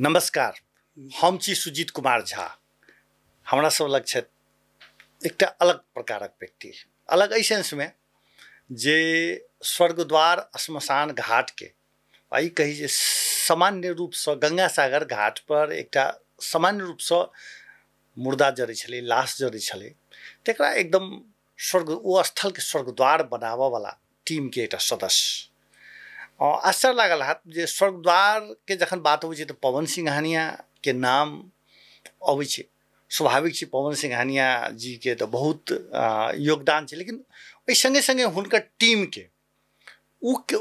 नमस्कार, हम छी सुजीत कुमार झा। हमरा सब लग छथि एकटा अलग प्रकारक व्यक्ति, अलग एहि सेंसमे जे स्वर्गद्वार श्मशान घाटके आ ई कही जे सामान्य रूपसँ गंगा सागर घाट पर एकटा सामान्य रूपसँ मुर्दा जरै छलै, लाश जरै छलै, तकरा एकदम स्वर्ग ओ स्थलके स्वर्गद्वार बनाबऽवला टीमके एकटा सदस्य। आश्चर्य लागल हैत जे स्वर्गद्वारके जखन बात अबै छै तऽ पवन सिंघानियाके नाम अबै छै। स्वाभाविक छै, पवन सिंघानिया जीके तऽ बहुत योगदान छै, लेकिन ओहि सङ्गे सङ्गे हुनकर टीमके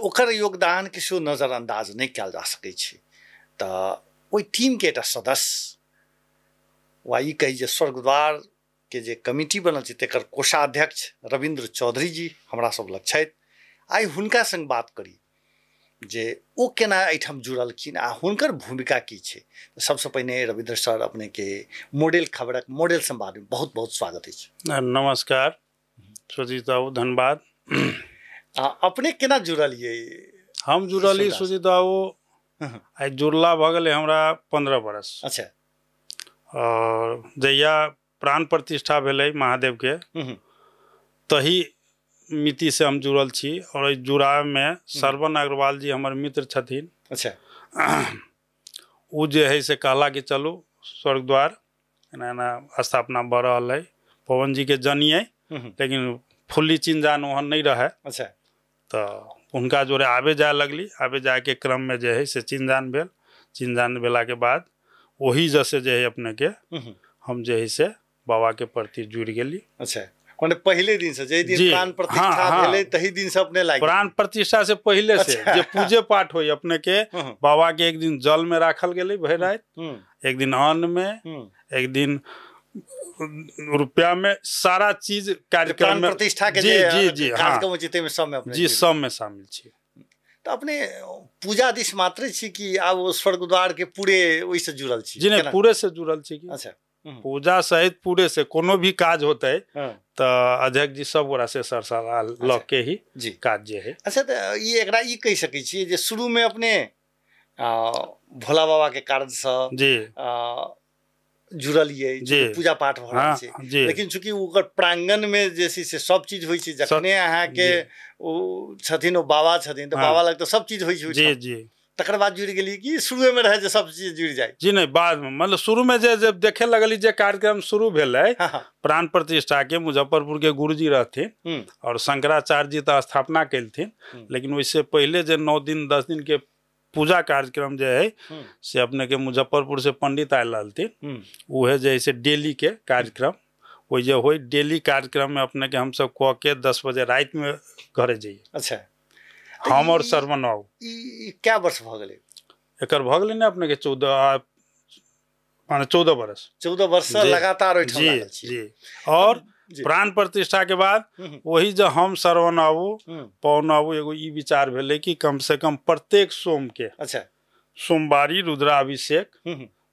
ओकर योगदानके सेहो नजरअंदाज नहि कयल जा सकै छै। तऽ ओहि टीमके एकटा सदस्य वा ई कही जे स्वर्गद्वारके जे कमिटी बनल छै तकर कोषाध्यक्ष रविन्द्र चौधरी जी हमरा सब लग छथि। आइ हुनका सङ्ग बात करी जे ओ केना एहिठाम जुड़लखिन आ हुनकर भूमिका की छै। सबसँ पहिने रविन्द्र सर, अपनेके मॉडल खबरक मॉडल संवादमे बहुत बहुत स्वागत अछि। नमस्कार सुजीत बाबू, धन्यवाद। अपने केना जुड़लियै? हम जुड़ली सुजीत बाबू, आइ जुड़ला भऽ गेलै हमरा 15 बरस। अच्छा। और जहिया प्राण प्रतिष्ठा भेलै महादेवके तही मिति से हम जुड़ल छी। और एहि जुड़ावमे श्रवण अग्रवाल जी हमर मित्र छथिन। अच्छा। ओ जे है से कहला कि चलू स्वर्गद्वार एना एना स्थापना भऽ रहल है। पवन जी के जनिए, लेकिन फुल्ली चिन्ह ओहन नहीं रहे। अच्छा। तऽ हुनका जोड़े आबे जाए लगली, आबे जायके क्रममे जे है से चिन्ह भेल। चिन्ह भेलाके बाद ओही जैसे जे है अपने के हम जे है से बाबा के प्रति जुड़ि गेली। अच्छा, माने पहले दिन से, जे दिन प्राण प्रतिष्ठा भेलै तही दिन से अपने लागि? प्राण प्रतिष्ठा से पहले से जे पूजे पाठ होई अपने के बाबा के एक दिन जल में राखल गेलै भरि राति, एक दिन अन्न में, एक दिन रुपया में, सारा चीज कार्यक्रम में प्रतिष्ठा के जी जी जी कार्यक्रम होइ छै ताहिमे सब में अपने जी सब में शामिल छी। तऽ अपने पूजा दिस मात्र छी कि आब स्वर्गद्वार के पूरे ओहिसँ जुड़ल छी? जी नहीं, पूरे से जुड़ल छी। अच्छा। पूजा सहित पूरे से कोनो भी काज होते तऽ अध्यक्ष जी सब गोरा से सरसलाह लऽ के ही जी काज जे है। अच्छा, तऽ ई एकरा ई कहि सकै छियै जे शुरूमे अपने भोला बाबा के कारणसँ जी जुड़लियै, पूजा पाठ भऽ रहल छै, लेकिन चूँकि ओकर प्रांगणमे जे छै से सब चीज होइ छै, जखने अहाँके ओ छथिन, ओ बाबा छथिन, तऽ बाबा लग तऽ सब चीज होइ छै। जी जी। तकर बाद जुड़ि गेली कि शुरूमे रहै जे सब चीज जुड़ि जाए? जी नहीं, बादमे मतलब शुरूमे जे जब देखे लगली जे कार्यक्रम शुरू भेलै प्राण प्रतिष्ठा के, मुजफ्फरपुर के गुरुजी रहथिन और शंकराचार्य जी तऽ स्थापना केलथिन, लेकिन ओहिसे पहिले जे 9 दिन 10 दिन के पूजा कार्यक्रम जे है से अपने के मुजफ्फरपुर से पंडित आयल रहथिन, उहे जे है से डेली के कार्यक्रम ओहि जे होइ डेली कार्यक्रम में अपने के हमसब कऽ के 10 बजे राति में घरे जइए। अच्छा। हम और श्रवण बाबू। ई कै वर्ष भऽ गेलै? एकर भऽ गेलै ने अपने के 14, माने 14 बरस। 14 वर्ष लगातार ओहिठाम लागल छी। जी। और प्राण प्रतिष्ठा के बाद वही जो हम श्रवण बाबू पवन बाबू एगो ई विचार भेलै कि कम से कम प्रत्येक सोम के, अच्छा, सोमवारी रुद्राभिषेक,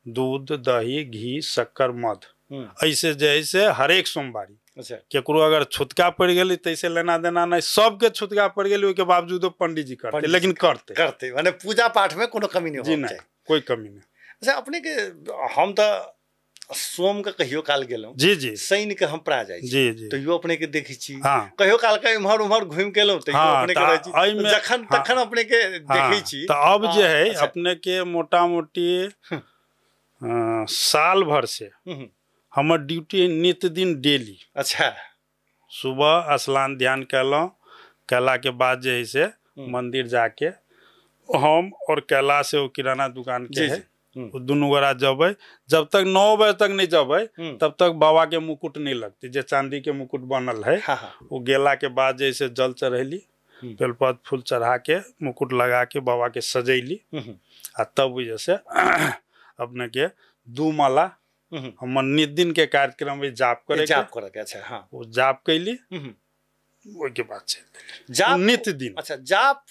दूध दही घी शक्कर मध, ऐसे जे है से हरेक सोमवारी। अच्छा। केकरो अगर छुतका पड़ि गेलै तैसे लेना देना नहीं, सबके छुतका पड़ि गेलै ओहिके बावजूदो पंडित जी करते, लेकिन करते करते, माने पूजा पाठ में कोनो कमी नहीं जी नहीं, कोई कमी नहीं। अच्छा, अपने के हम तऽ सोम के कहियो काल गेलहुँ, जी जी, शनि के हम प्राय जाइ छी, जी जी, तैयो अपने के देखै छी। हाँ। कहियो काल के इम्हर उम्हर घुमि के एलहुँ तैयो अपने के रहै छी, जखन तखन अपने के देखै छी। तऽ अब जे है अपने के मोटा मोटी साल भर से हमर ड्यूटी नित्य दिन डेली। अच्छा। सुबह स्नान ध्यान कयलहुँ, कयलाके बाद जे है से मंदिर जाके हम और कैलाश एगो किराना दुकान के है, दुनू गोरा जबै, जब तक 9 बजे तक नहीं जबै तब तक बाबा के मुकुट नहीं लगते, जे चांदी के मुकुट बनल है। वो गेला के बाद जे से जल चढ़ैली, बेलपत्र फूल चढ़ा के मुकुट लगा के बाबा के सजैली, आ तब जैसे अपने के 2 माला हमर नित दिन के कार्यक्रम में जाप करे, जाप करे के। अच्छा। हाँ। वो जाप कैली, ओहिके बाद चलि जाप नित्य दिन। अच्छा, जाप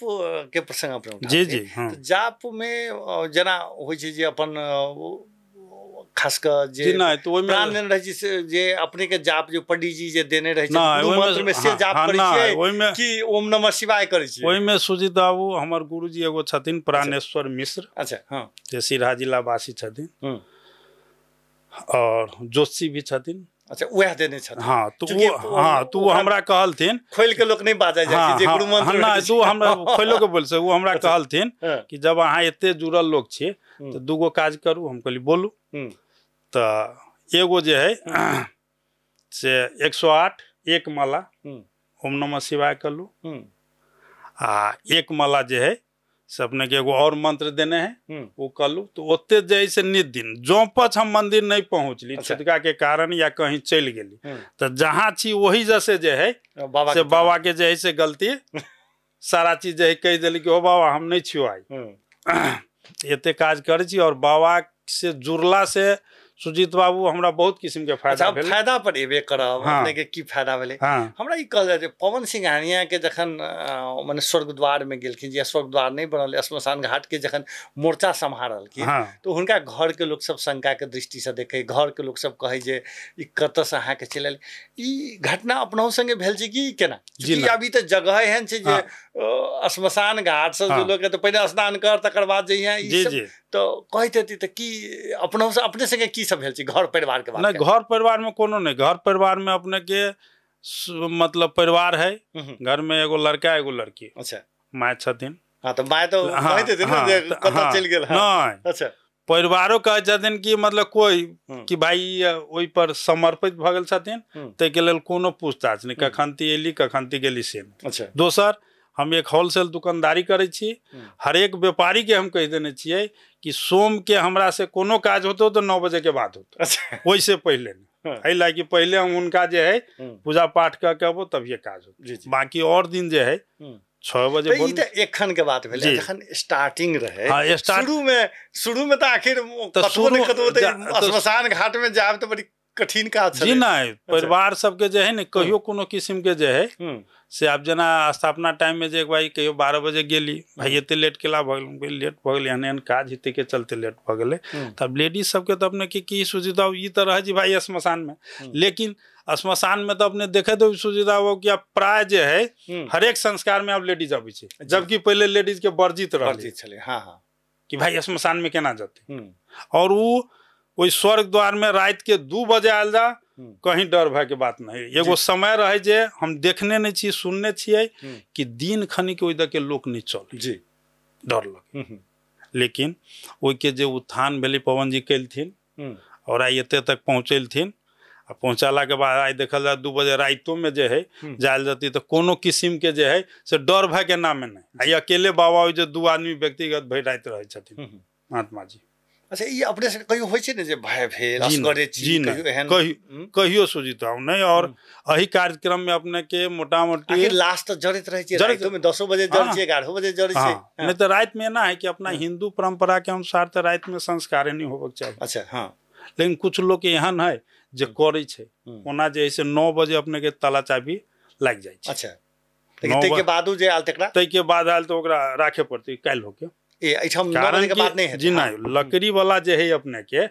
के प्रसंग अपने जी जी। हाँ। तो जाप में जेना होइ छै जे अपन खास कऽ जे प्राण लेने रहै छी जे अपने के जाप जे पंडीजी जे देने रहै छै मंत्र में से जाप करै छियै कि ओम नमः शिवाय करै छियै? ओहिमे सुजीत बाबू हमर गुरुजी एगो छथिन प्राणेश्वर मिश्र। अच्छा, हाँ, जे सिरहा जिला वासी छथिन और जोशी भी छथिन। अच्छा, वएह देने छथिन। हाँ, तो वो, हाँ, तो वो हमरा कहलथिन, खोल के लोक नहीं बाजै जाइ छै जे गुरु मंत्र। नहि, तो हमरा खोलो के बोल से वो हमरा कहलथिन कि जब अहाँ एते जुड़ल लोक छी तऽ दूगो काज करू। हम कहली बोलू। तऽ एगो जे है से 108 एक माला ओम नमः शिवाय करू, आ एक माला जे है से अपने के एगो और मंत्र देने है वो कलू। तो ओते जे है से नित दिन जो पछ हम मंदिर नहीं पहुँचली छुटका के कारण या कहीं चलि गेली तो जहाँ छी वही जैसे जे है बाबा से बाबा के जे है से गलती सारा चीज जे है कहि देली कि ओ बाबा हम नहीं छियो आई। एते काज करै छी और बाबा से जुड़ला से सुजीत बाबू हमरा बहुत किस्म के फायदा भेल। फायदा पर एबे करब। हाँ। अपने के की फायदा भेलै? हाँ। हमरा ई कहल जाय छै पवन सिंघानिया के जखन माने स्वर्गद्वार में गेलखिन, जे स्वर्गद्वार नहीं बनल, श्मशान घाट के जखन मोर्चा सम्हारलखिन। हाँ। तो हुनका घर के लोक सब शंका के दृष्टि से देखे, घर के लोक सब कहै जे ई कतऽ से अहाँके चलि आयल। ई घटना अपनहु संगे भेल छै कि केना? अभी तऽ जगह एहन छै जे श्मशान घाट सब जे लोक तऽ पहिने स्नान कर तकर बाद जइहे, ई सब तो कहैत हेती। तऽ की अपनहु से अपने संगे की सब भेल छै घर परिवार के बात? नहीं, घर परिवार में कोनो नहीं। घर परिवार में अपने के मतलब परिवार है, घर में एगो लड़का एगो लड़की। अच्छा, माय छथिन। हाँ, तो माय तो कहैत हेती ने जे कतऽ चलि गेल। नहीं, अच्छा, परिवारो कहै छथिन कि मतलब कोई कि भाई ओहि पर समर्पित भऽ गेल छथिन, ताहिके लेल कोनो पूछताछ नहीं, कखनती एली कखनती गेली से। अच्छा, दोसर हम एक होलसेल दुकानदारी करै छी, हरेक व्यापारी के हम कहि देने छियै कि सोम के हमरा से कोनो काज होतो तो 9 बजे के बाद होतो। अच्छा, ओहिसे पहिले नहीं। एहि लागी पहिले हम हुनका जे है पूजा पाठ कऽ के अबो तभिए काज होतो, बाकी और दिन जे है 6 बजे। ई तऽ एखन के बात भेलै, जखन स्टार्टिंग रहे। हाँ, शुरू में तऽ आखिर कतबो ने कतबो तऽ श्मशान घाट में जायब तऽ बड़ी कठिन काज जी। नहीं, परिवार सबके जे है ने कहियो कोनो किस्म के जे है से आब जेना स्थापना टाइम में जे भाई कहियो 12 बजे गेली, भाई एते लेट केला भऽ गेल, लेट भऽ गेल, एहन एहन काज हेतै के चलते लेट भऽ गेलै। तब लेडीज सबके तऽ अपने के की सुजीत बाबू ई तऽ रहै छै भाई श्मशान में, लेकिन श्मशान में तऽ अपने देखैत होबै सुजीत बाबू कि आब प्राय जे है हरेक संस्कार में आब लेडीज अबै छै, जबकि पहिले लेडीज के वर्जित रहै छलै। हाँ हाँ, कि भाई श्मशान में केना जेतै। और उ ओहि स्वर्ग द्वार में रात के 2 बजे आयल जा, कहीं डर भय के बात नहीं। एगो समय रहे जे हम देखने नहीं छी सुनने छियै कि दिन खनी के ओहि दऽ के लोक नहीं चले जी, डर लगे। लेकिन ओहिके जे उत्थान भेलै पवन जी केलथिन और आइ एते तक पहुँचेलथिन। आ पहुँचला के बाद आइ देखल जाय 2 बजे राइतो में जे है जायल जती तऽ कोनो किस्म के जे है से डर भय के नामे नहीं। आइ अकेले बाबा ओहि जे 2 आदमी व्यक्तिगत भरि राति रहै छथिन महात्मा जी। अच्छा, ई अपने से कहियो होइ छै ने जे भय भेल असगरे छी, कहियो एहन? कहियो सुजीत बाबू नहीं। और एहि कार्यक्रम में अपने के मोटा मोटी लाश तऽ जड़ैत रहै छै, रातिो में 10 बजे जड़ै छै, 11 बजे जड़ै छै। नहीं तऽ राति में एना है कि अपना हिंदू परंपरा के अनुसार तऽ राति में संस्कार नहीं होबक चाही। अच्छा, हाँ, लेकिन कुछ लोग एहन है जे करै छै, ओना जे है से 9 बजे अपने के ताला चाबी लागि जाइ छै। अच्छा, ताहिके बादो जे आयल तकरा? ताहिके बाद आयल तऽ ओकरा राखे पड़तै काल्हि होके। जी नहीं, लकड़ी वाला जे है अपने के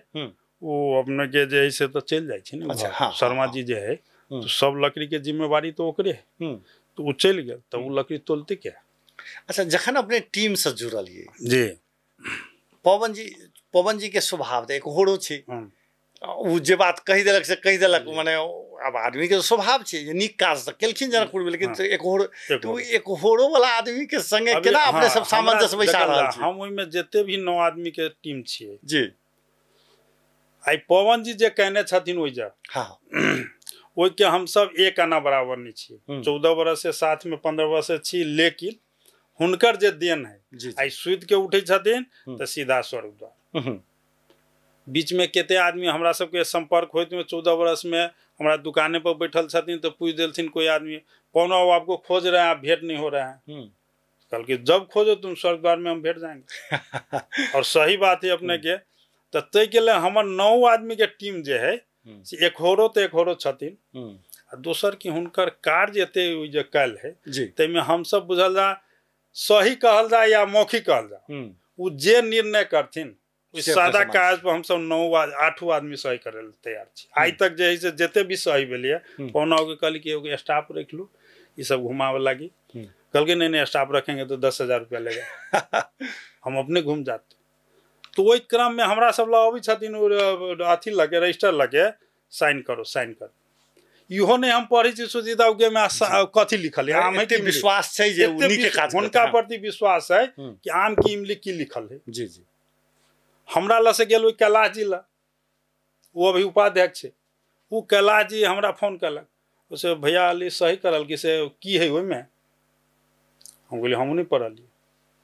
वो अपने के जे है से तो चलि जाइ छै ने। अच्छा, शर्मा जी जे है तो सब लकड़ी के जिम्मेवारी तो ओकरे है, तो ओ चलि गेल तऽ ओ लकड़ी तोलते के। अच्छा, जखन अपने टीम से जुड़लियै जी, पवन जी के स्वभाव तऽ एकहोरो छै, ओ जे बात कहि देलक से कहि देलक, माने आब आदमी के स्वभाव छै जे नीक काज तऽ केलखिन जनकपुर में, लेकिन एकहोरो वाला आदमी के संगे केना अपने सब सामंजस्य बैसा रहल छी? हम ओहिमे जते भी 9 आदमी के टीम छियै जी, आइ पवन जी जे कहने छथिन ओहि जा, हाँ, ओहिके हमसब 1 आना बराबर नहीं छियै। 14 बरस से साथ में 15 बरस से छी, लेकिन हुनकर जे देन है आइ सुति के उठै छथिन तऽ सीधा स्वर्गद्वार। बीच में कते आदमी हमरा सबके संपर्क होइत में 14 बरस में हमरा दुकाने पर बैठल छथिन तो पूछ देलथिन कोई आदमी, पवन बाबू आपको खोज रहे हैं, आप भेंट नहीं हो रहे हैं। कहलकै जब खोजो तुम स्वर्गद्वार में हम भेट जाएंगे। और सही बात है अपने के। तऽ ताहिके लेल हमर 9 आदमी के टीम जे है से एकहोरो तऽ एकहोरो छथिन। आ दोसर कि हुनकर कार्य एते जे कयल है ताहिमे हमसब बुझल जा सही कहल जाय या मौखिक कहल जाय, ओ जे निर्णय करथिन सादा काज पर हमसब 9 8 आदमी सही करै लए तैयार छी। आइ तक जे है से जते भी सही भेलै, पौना के कहली कि एगो स्टाफ राखि लू ई सब घुमाबे लागी, कहलकै नहीं नहीं स्टाफ रखेंगे तो 10,000 रुपया लेगा, हम अपने घूम जाते। तो ओहि क्रम में हमरा सब लग अबै छथिन अथी लगे रजिस्टर लगे साइन करो साइन करो, इहो नहीं हम पढ़ै छी सुजीत बाबू में कथी लिखल है। आम के विश्वास छै जे नीके काज, हुनका प्रति विश्वास है कि आम की इमली की लिखल है। जी जी। हमरा लग से गेल ओहि कैलाश जी लग, वो अभी उपाध्यक्ष छै, ओ कैलाश जी हमरा फोन केलक, से भैया अली सही करल कि से की है ओहिमे, हम कहलियै हमहूँ नहीं पढ़लियै।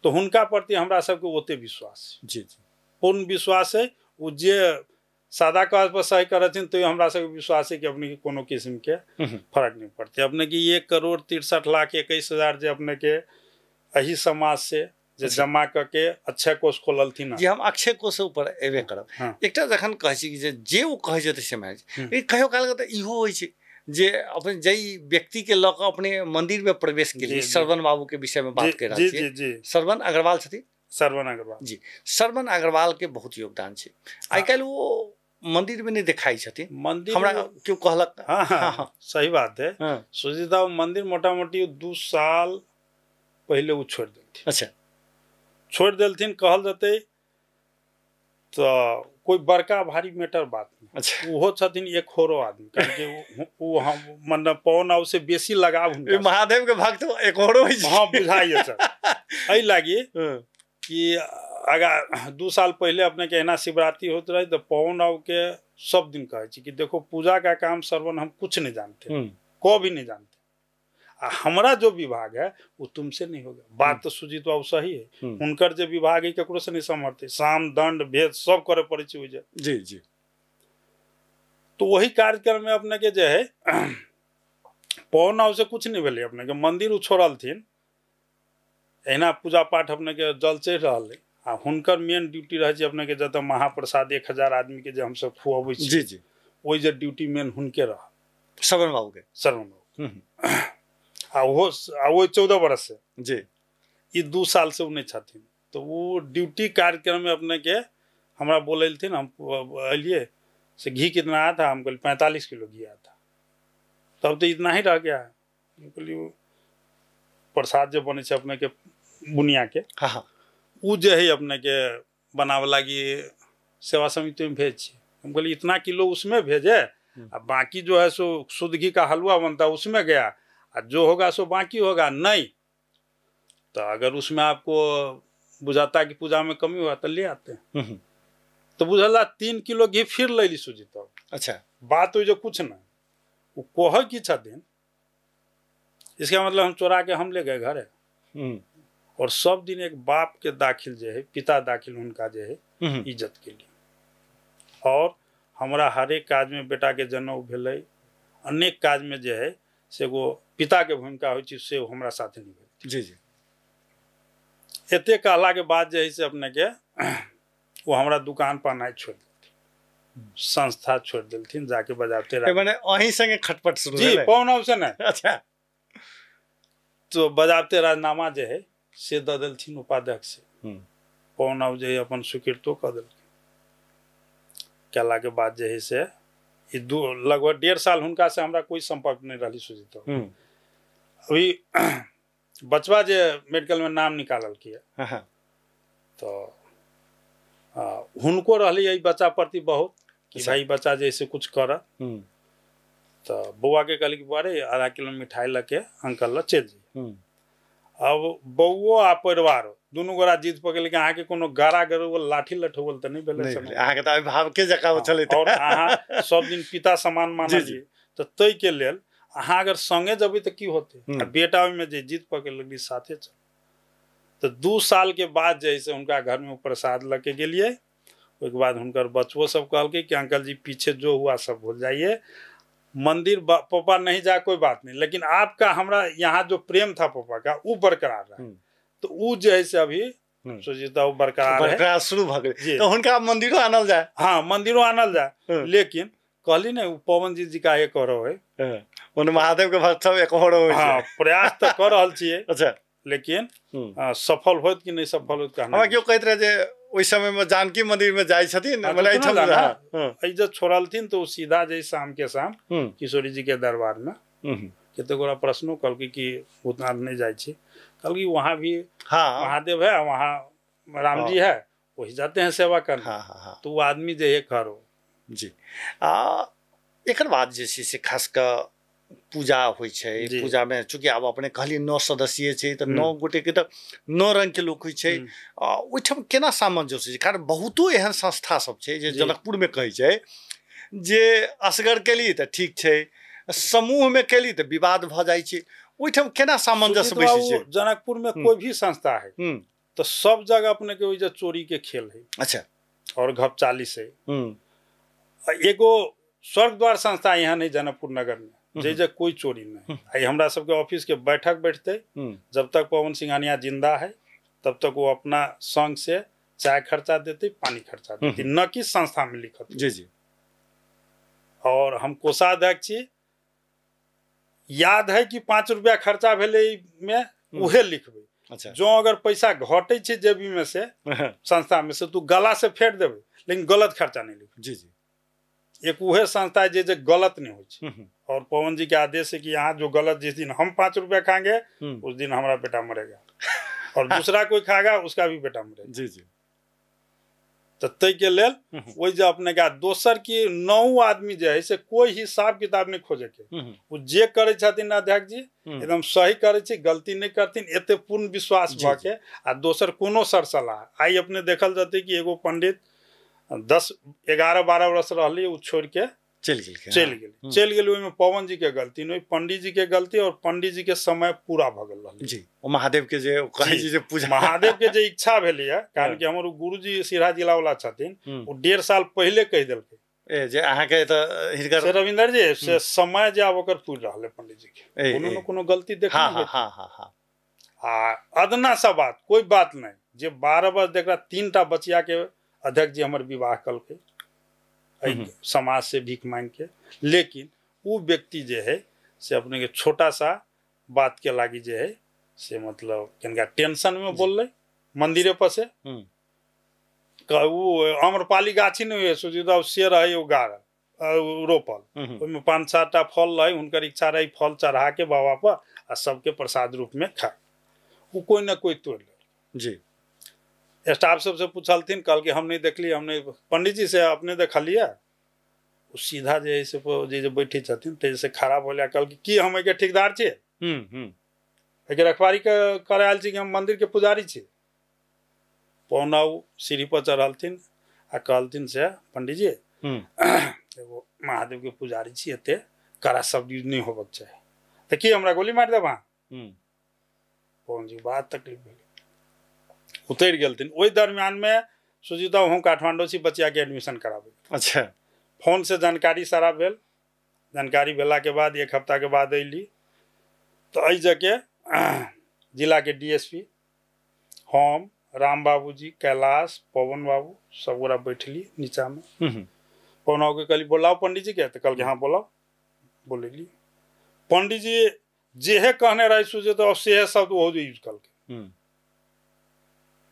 तो हुनका प्रति हमरा सबके ओते विश्वास है। जी जी, पूर्ण विश्वास है। ओ जे सादा कागज पर सही करथिन तो हमरा सबके विश्वास है कि अपने के कोनो किस्म के फर्क नहीं पड़ते। अपने के 1,63,21,000 जे अपने के एही समाज से जे जमा करके अक्षय कोष खोललथिन। जी, हम अक्षय कोष ऊपर एबे करब। हाँ। एकटा जखन कहै छी जे जे ओ कहै जेतै से मानि, कहियो काल तऽ इहो होइ छै जे अपन जाहि व्यक्ति के लऽ कऽ अपने मंदिर में प्रवेश केलियै, श्रवण बाबू के विषय में बात कर रहल छी, श्रवण अग्रवाल छथिन, श्रवण अग्रवाल जी, श्रवण अग्रवाल के बहुत योगदान छै। आइ काल्हि ओ मंदिर में नहीं देखाई छथिन, मंदिर हमरा केओ कहलक। हाँ हाँ, सही बात है। सुजीत बाबू मंदिर मोटा मोटी 2 साल पहले वो छोड़ देलथिन। अच्छा, छोड़ देलथिन कहल जतै तो कोई बड़का भारी मैटर बात नहीं। अच्छा, ओहो छथिन एक होरो आदमी, कारण कि वो हम मतलब पवन से बेसी लगाव महादेव के भक्त एक होरो। हाँ, बुझाइए सर। एहि लागी कि आगा 2 साल पहले अपने के एना शिवरात्रि होते रहे तो पवन राव के सब दिन कहै छी कि देखो पूजा का काम श्रवण हम कुछ नहीं जानते, को भी नहीं जानते, आ हमारा जो विभाग है वो तुमसे नहीं होगा। बात तो सुजीत बाबू सही है, हुनकर जे विभाग है ककरो से नहीं समझते, साम दंड भेद सब करे पड़े छै। जी जी। तो वही कार्यक्रम में अपने के जे है पवन राव से कुछ नहीं भेलै। अपने के मंदिर छोड़लथिन, एहिना पूजा पाठ अपने के जल चढ़ि रहल है, आ हुनकर मेन ड्यूटी रहै छै अपने के जतऽ महाप्रसाद 1000 आदमी के जे हमसब खुअबै छी। जी जी, ओहि जे ड्यूटी मेन हुनके रहल, श्रवण बाबू के। श्रवण बाबू आ ओहो आ ओहि 14 बरस से जी, ई 2 साल से ओ नहि छथिन। तो वो ड्यूटी कार्यक्रम में अपने के हमरा बोलेलथिन, हम एलियै से घी कितना आया था, हम कहलियै 45 किलो घी आया था, तब तो इतना ही रह गया है। हम कहलियै प्रसाद जे बनै छै अपने के बुनिया के, हाँ, उ जे है अपने के बनावे लागी सेवा समिति में भेज छी। हम कहलिए इतना किलो उसमें भेजे, आ बाकी जो है सो शुद्ध घी का हलवा बनता है उसमें गया, आ जो होगा सो बाकी होगा। नहीं तो अगर उसमें आपको बुझाता कि पूजा में कमी हुआ तो ले आते हैं। तो बुझला 3 किलो घी फिर ले ली सुजीत। अच्छा, बात हुई जो कुछ ना वो कह की छथिन, इसका मतलब हम चोरा के हम ले गए घर है। और सब दिन एक बाप के दाखिल जे है, पिता दाखिल उनका जे है इज्जत के लिए। और हमरा हरेक काज में बेटा के जनउ भेलै, अनेक काज में जे है से एगो पिता के भूमिका होइ छै, से हमरा साथे निभेलथिन। जी जी। एते कहला के बाद जे है से अपने के वो हमरा दुकान पर आनाइ छोड़ि देलथिन, संस्था छोड़ि देलथिन, जाके बजाते रहे। माने अहीं संगे खटपट शुरू जी पवन से नहीं। अच्छा, तो बजाते राजनामा जे है से दऽ देलथिन उपाध्यक्ष से। पवन जे है अपन स्वीकृतो कऽ देलखिन। कयला के बाद जे है से ई लगभग 1.5 साल हुनका से हमरा कोई संपर्क नहीं रही सुजीत। अभी बचवा जे मेडिकल में नाम निकाललकै है, तो हुनको रहली एहि बच्चा प्रति बहुत कि भाई बच्चा जे से कुछ कर। तो बौआ के कहली कि बौआ रे आधा किलो मिठाई लऽ के अंकल लग चलि जइहे। अब बौओ आ परिवारो दुनू गोरा जीत पकड़ल कि अहाँके कोनो गारा गरौल लाठी लठौल तऽ नहि भेलै, अहाँके तऽ अभिभावके जकाँ छलै, और अहाँ सब दिन पिता समान मानलियै, तऽ ताहिके लेल अहाँ अगर संगे जेबै तऽ की होतै, आ बेटा ओहिमे जे जीत पकड़ लगली साथे चल। तऽ 2 साल के बाद जे है से हुनका घरमे प्रसाद लऽ के गेलियै। ओहिके बाद हुनकर बचबो सब कहलकै कि अंकल जी पीछे जो हुआ सब भूल जाइए, मंदिर पापा नहीं जा कोई बात नहीं, लेकिन आपका हमरा यहाँ जो प्रेम था पापा का वो बरकरार रहा। तो वो जो है से अभी सोचिता वो बरकरार है, शुरू भ गेल। तो हुनका मंदिरो आनल जाए। हाँ, मंदिरो आनल जाए, लेकिन कहली ने पवन जी जी का एक और है, महादेव के भक्त सब एक और। हाँ, प्रयास तो कर रहल छियै। अच्छा, लेकिन सफल होत कि नहीं सफल होत कहना। हमरा केओ कहैत रहे जे ओहि समय में जानकी मंदिर में जाइ छथिन, मने एहिठाम एहि जे छोड़लथिन तो सीधा जे शाम के शाम किशोरी जी के दरबार में। कते गोरा प्रश्नो कहलकै कि भूतनाथ नहीं जाइ छी, कहलकै वहाँ भी हाँ महादेव है, वहाँ राम जी है, वही जाते हैं सेवा करने। हाँ हाँ, तो वो आदमी जे है खरो जी। आ एकर बाद जे छै से खास कऽ पूजा होइ छै। पूजा में चूँकि आब अपने कहलियै 9 सदस्यीय छै तऽ 9 गोटे के तऽ 9 रंग के लोक होइ छै। ओहिठाम केना सामंजस्य छै? कारण बहुतो एहन संस्था सब छै जे जनकपुर में कहै छै जे असगर केली तऽ ठीक छै, समूह में केली तऽ विवाद भऽ जाइ छै। ओहिठाम केना सामंजस्य बैसै छै? जनकपुर में कोई भी संस्था है तो सब जगह अपने के ओहि चोरी के खेल है। अच्छा, और घपचाली से एगो स्वर्गद्वार संस्था यहाँ नहीं जनकपुर नगर में जे जे कोई चोरी नहीं। आई हमरा सबके ऑफिस के बैठक बैठते, जब तक पवन सिंघानिया जिंदा है तब तक वो अपना संग से चाय खर्चा देते, पानी खर्चा देते, न कि संस्था में लिखत। जी जी। और हम कोषाध्यक्ष छी, याद है कि 5 रुपया खर्चा भेलै में उहे लिखबै। अच्छा, जो अगर पैसा घटे छै जेबी में से संस्था में से तू गला से फेर देबै, लेकिन गलत खर्चा नहीं लिखबै। जी जी। एक उहे संस्था जे जे गलत नहीं होइ छै। और पवन जी के आदेश है कि यहाँ जो गलत, जिस दिन हम 5 रुपया खाएंगे उस दिन हमारा बेटा मरेगा और दूसरा कोई खाएगा उसका भी बेटा मरेगा। जी जी। तो तै के लेल ओहि जे अपने के दोसर की 9 आदमी जे है से कोई हिसाब किताब नहीं खोजे के, ओ जे करै छथिन अध्यक्ष जी एकदम सही करै छै, गलती नहीं करथिन, एते पूर्ण विश्वास भऽ के। आ दोसर कोनो सरसलाह आइ अपने देखल जतै कि एगो पंडित 10, 11, 12 वर्ष रहली, ओ छोड़ के चलि गेल, चलि गेल। ओहिमे पवन जी के गलती नहीं, पंडित जी के गलती, और पंडित जी के समय पूरा भऽ गेल रहलै। जी, ओ महादेव के जे कहै छी जे पूजा, महादेव के जे इच्छा भेलै, कारण कि हमर गुरुजी सिरहा जिला वाला छथिन, ओ 1.5 साल पहिले कहि देलकै ए जे अहाँके तऽ हिनकर से रविंदर जी से समय जे आब ओकर पूरि रहलै पंडित जी के, कोनो न कोनो गलती देखने। हाँ हाँ हाँ हाँ। आ अदना सा बात कोई बात नहीं, जे 12 वर्ष देखला 3टा बचिया के अध्यक्ष जी हमर विवाह कलकै समाज से भीख मांग के, लेकिन वो व्यक्ति जे है से अपने के छोटा सा बात के लागी जे है से मतलब कनिका टेंशन में बोललै मंदिरे पर से, वो आम्रपाली गाछी नहीं है सुजीत बाबू, से रहे वो गाड़ रोपल, ओहिमे 5-7 टा फल रहे, हुनकर इच्छा रहे फल चढ़ा के बाबा पर आ सबके प्रसाद रूप में खाए, वो कोई ना कोई तोड़ ले। जी। स्टाफ सबसे पूछलथिन, कहलकै हम नहीं देखली, हम नहीं, पंडित जी से अपने देखलिए। ओ सीधा जे है से जे बैठे छथिन ते से खड़ा भऽ कहलकै की हम एहिके ठेकेदार छियै, एहिके रखवारी करे आयल छी कि हम मंदिर के पुजारी छी। पौना ओ सीढ़ी पर चढ़लथिन आ कहलथिन से पंडित जी एगो महादेव के पुजारी छी, एते कड़ा शब्द यूज नहीं होबक चाही, तऽ की हमरा गोली मारि देब अहाँ? पवन जी बड़ा तकलीफ भेलै, उतरि गेलथिन। ओहि दरमियान में सुजीता हम काठमांडू छी बचिया के एडमिशन कराबै। अच्छा। फोन से जानकारी सारा भेल, जानकारी भेला के बाद 1 हफ्ता के बाद अयली तो एहि जगह जिला के डीएसपी, हम, राम बाबूजी, कैलाश, पवन बाबू सब गोरा बैठली नीचा में। पवन बाबू के कहली बोलाओ पंडित जी के, तो कहलकै हाँ बोलाओ, बोलेली। पंडित जी जेहे कहने रहे सुजीता सेहे शब्द ओहो यूज कलकै।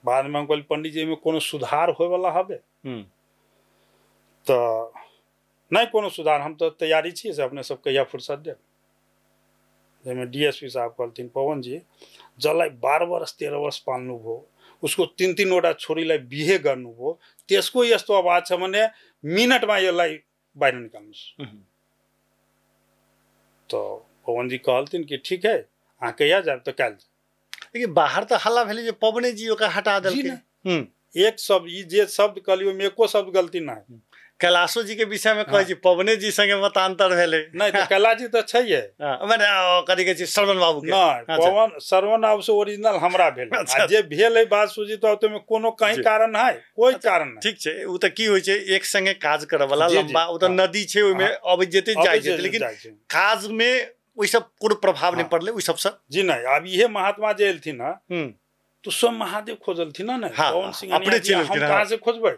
बाद में हम कहली पंडित जी में कोनो सुधार होय वाला हबे? तो नहीं कोनो सुधार, हम तो तैयारी छी से अपने सब कहिया फुर्सत देब। जाहिमे डीएसपी साहब कहलथिन पवन जी जसलाई 12 वर्ष 13 वर्ष पाल्नुभयो, उसको 3-3 वटा छोरीलाई बिहे गर्नुभयो, त्यसको यस्तो आवाज छ भने मिनटमा यसलाई बाहिर निकाल्नुहोस्। तो पवन जी कहलथिन कि ठीक है अहाँ कहिया जायब? तो काल्हि। लेकिन बाहर तऽ हल्ला भेलै जे पवने जी ओकरा हटा देलकै। एक शब्द ई जे शब्द कहलियै ओहिमे एको शब्द गलती नहि। कैलाशो जी के विषय में कहै छी पवने जी संगे मतांतर भेलै। नहीं तऽ कैलाश जी तऽ छैहे, मने कथी कहै छी श्रवण बाबू के। नहि, पवन श्रवण बाबू से ओरिजिनल हमरा भेल। आ जे भेल है बात सुजीत बाबू ओहिमे कोनो कहीं कारण है, कोई कारण नहीं। ठीक छै, ओ तऽ की होइ छै एक संगे काज करऽ वाला लंबा ओ तऽ नदी छै, ओहिमे अबै जेतै जाइ जेतै, लेकिन काज में ओहि सब कोनो प्रभाव नहीं पड़लै ओहि सबसँ। जी नहीं, आब इहे महात्मा जे एलथिन हँ तो सब महादेव खोजलथिन ने, पवन सिंह अपने हम कहाँ से खोजबै?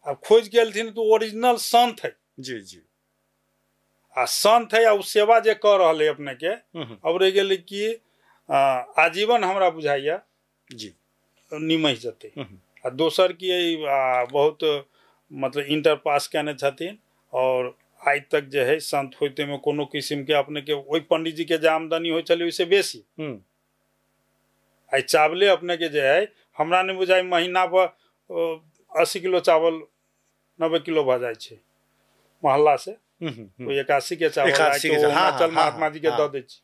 आब खोज के एलथिन तो ओरिजिनल संत है। जी जी। आ संत है आ ओ सेवा जे कऽ रहल है अपने के, अब रहि गेलै कि आजीवन हमरा बुझाइया जी निमहि जेतै। आ दोसर की बहुत मतलब इंटर पास केने छथिन और आइ तक जे है संत होते में कोनो किस्म के अपने के ओहि पंडित जी के जे आमदनी होइ छलै ओहिसे बेसी। आइ चावले अपने के जे है हमरा नहि बुझाइ महीना पर 80 किलो चावल 90 किलो भऽ जाइ छै मोहल्ला से। ओहि 81 के चावल चल महात्मा जी के दऽ दै छी।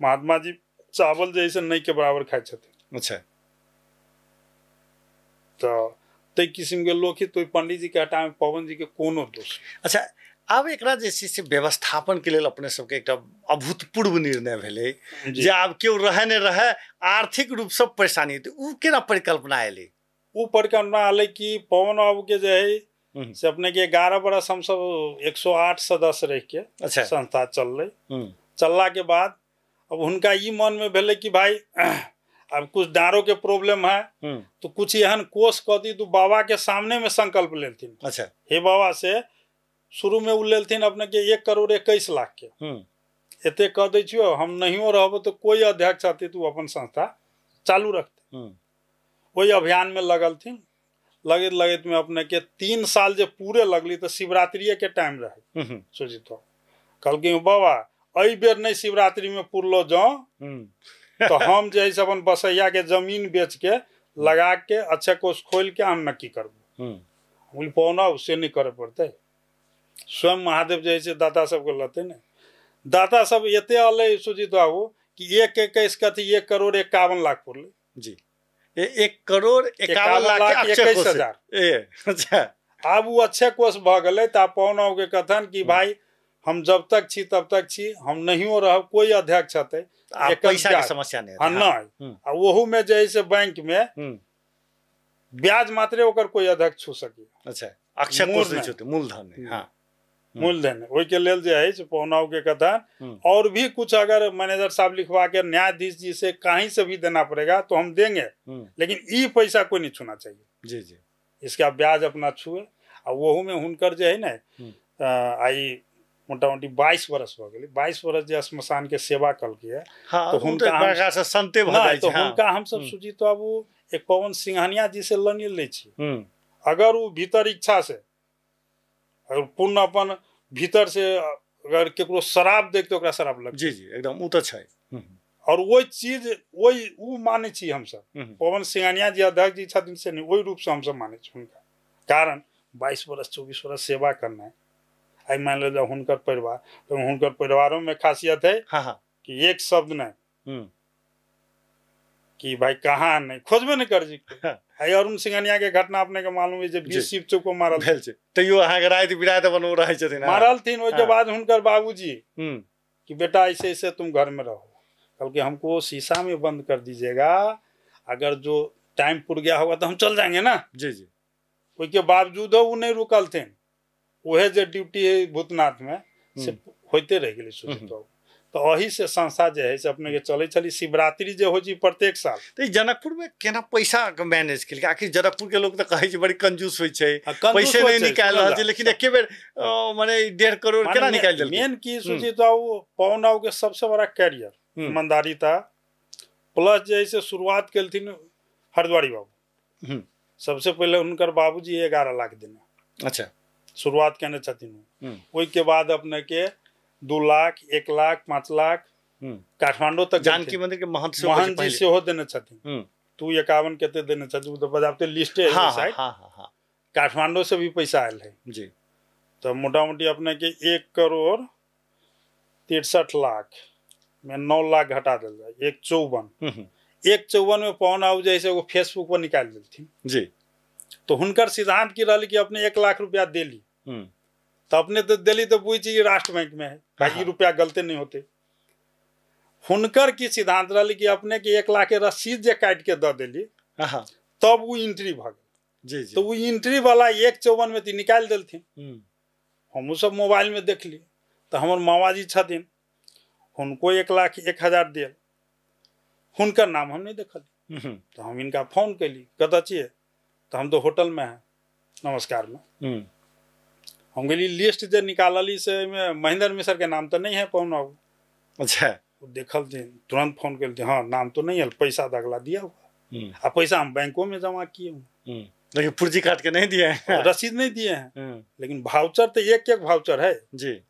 महात्मा जी चावल जे है से नहि के बराबर खाइ छथिन। अच्छा, तऽ ताहि किस्म के लोक ही तो पंडित जी के हटामे पवन जी के कोनो दोष। अच्छा, आब एकरा जे छै से व्यवस्थापन के लेल अपने सबके एकटा अभूतपूर्व निर्णय भेलै जे आब केओ रहै नहि रहै, आर्थिक रूपसँ परेशानी हेतै, ओ केना परिकल्पना एलै? ओ परिकल्पना एलै कि पवन बाबू के जे है से अपने के 11 बरस हमसब 108 सदस्य रहि के अच्छा संस्था चललै। चलला के बाद अब हुनका ई मन में भेलै कि भाई अब कुछ डारो के प्रॉब्लम है तो कुछ एहन कोष कऽ दी। तो बाबा के सामने में संकल्प लेलथिन। अच्छा, हे बाबा से शुरू में उ लेलथिन अपने के 1 करोड़ 21 लाख के, एते कह दै छियो हम नहियो रहबो तो कोई अध्यक्ष आते तो अपन संस्था चालू रखते। ओहि अभियान में लगलथिन। लगैत लगैत में अपने के 3 साल जे पूरे लगली तो शिवरात्रिये के टाइम रहे। सोचित कहलखिन बाबा एहि बेर नहीं शिवरात्रि में पुरलो जाओ तो हम जे है से अपन बसैया के जमीन बेच के लगा के अच्छा कोष खोल के हम नक्की करबो। बोली पौना से नहीं करे पड़ते, स्वयं महादेव जे है से दाता सबके लते ने। दाता सब एते अलै सुजीत बाबू कि 1.21 कथी 1 करोड़ 51 लाख पुरलै। जी, 1 करोड़ 51 लाख 21 हजार। अच्छा, आब ओ अच्छे कोष भऽ गेलै। तऽ आब पौना के कथन कि भाई हम जब तक छी तब तक छी, हम नहियो रहब कोई अध्यक्ष हते पैसा के समस्या नहीं। हाँ नहीं, आ ओहू में जे है से बैंक में ब्याज मात्रे ओकर कोई अध्यक्ष छू सके। अच्छा, अक्षय कोष नहीं छूते, मूलधन है। हाँ, मूलधन ओहि के लेल जे है से पौनाव के कथन। और भी कुछ अगर मैनेजर साहब लिखवा के न्यायाधीश जी से कहीं से भी देना पड़ेगा तो हम देंगे, लेकिन ई पैसा कोई नहीं छूना चाहिए। जी जी, इसका ब्याज अपना छुए। आ ओहू में हुनकर जे है ने आई मोटा मोटी 22 बरस भऽ गेलै। 22 बरस जे श्मशान के सेवा कलकै है। हाँ, तो हुनका संते भऽ जाइ छै। तो हुनका हमसब सुजीत बाबू एक पवन सिंघानिया जी से लनी लै छी। अगर वो भीतर इच्छा से अगर पूर्ण अपन भीतर से अगर केकरो शराब देख तो ओकरा शराब लग। जी जी एकदम, ओ तऽ छै। और वही चीज वही उ मानै छी हमसब। पवन सिंघानिया जी अध्यक्ष जी छथिन से नहीं, ओहि रूप से हमसब मानै छी हुनका। कारण 22 बरस 24 बरस सेवा करना है। आई मान लो हुनकर परिवार, तो हुनकर परिवारों में खासियत है। हाँ हाँ। कि एक शब्द नहीं कि भाई कहाँ नहीं खोजबे नहीं कर जी। आई अरुण सिंघानिया के घटना अपने के मालूम है जे 20 शिव चौक को मारल भेल छै, तैयो अहाँ के राति बिराति अपन ओ रहै छथिन। मारलथिन। ओहि के बाद हुनकर बाबूजी कि बेटा ऐसे ऐसे तुम घर में रहो, कहलके हमको शीशा में बंद कर दीजिएगा, अगर जो टाइम पुर गया होगा तो हम चल जाएंगे ना। जी जी, ओहि के बावजूद ओ नहीं रुकलथिन। उहे जे ड्यूटी है भूतनाथ में से होते रह गेलै सुजीत बाबू। तो अही से संस्था जे है से अपने के चलै छली। शिवरात्रि जे होइ छै प्रत्येक साल। तो जनकपुर में केना पैसा के मैनेज केलकै? आखिर जनकपुर के लोग तऽ कहै छै बड़ी कंजूस होइ छै, पैसे नहीं निकालि रहल छै, लेकिन एके बेर माने 1.5 करोड़ केना निकालि देलकै? मेन की सुजीत बाबू पवन बाबू के सबसे बड़ा कैरियर ईमानदारीता प्लस जे है से शुरुआत केलथिन हरिद्वारी बाबू। सबसे पहिले हुनकर बाबूजी 11 लाख देने। अच्छा, शुरुआत केने छथिन। ओहि के बाद अपने के 2 लाख 1 लाख 5 लाख काठमांडू तक जानकी मंदिर के महंत जी सेहो देने छथिन। तू 51 कते देने छथिन तो बजाबते लिस्टे है। हाँ, हाँ, हाँ, काठमांडू से भी पैसा आयल है जी। तो मोटा मोटी अपने के 1 करोड़ 63 लाख में 9 लाख घटा दिल जाए, 1.54। 1.54 में पवन आउ जैसे वो फेसबुक पर निकालि देलथिन जी। तो हुनकर सिद्धांत की रहल कि अपने 1 लाख रुपया देली तो अपने तो दिली तो बुझ छी राष्ट्र बैंक में है भाई, रुपया गलते नहीं होते। हुनकर की सिद्धांत रहल कि अपने के 1 लाख के रसीद जे काट के दऽ देली तब वो एंट्री भऽ गेल। जी जी, तो वो एंट्री वाला 1.54 में तो निकालि देलथिन। हमहूँ सब मोबाइल में देखली। तो हमर मामाजी छथिन, हुनको 1,01,000 देल, हुनकर नाम हम नहीं देखली। तो हम इनका फोन कैली, कतऽ छियै? तो हम तो होटल में है नमस्कार में। हम गेली लिस्ट जे निकालली से महेंद्र मिश्र के नाम तो नहीं है पवन बाबू। अच्छा, देखलथिन तुरंत फोन केलथिन, हाँ नाम तो नहीं है, पैसा तो अगला दिया हुआ, आ पैसा हम बैंकों में जमा किए हुए। लेकिन पुर्जी काट के नहीं दिए हैं, रसीद नहीं दिए हैं, लेकिन भाउचर तो एक एक भाउचर है जी।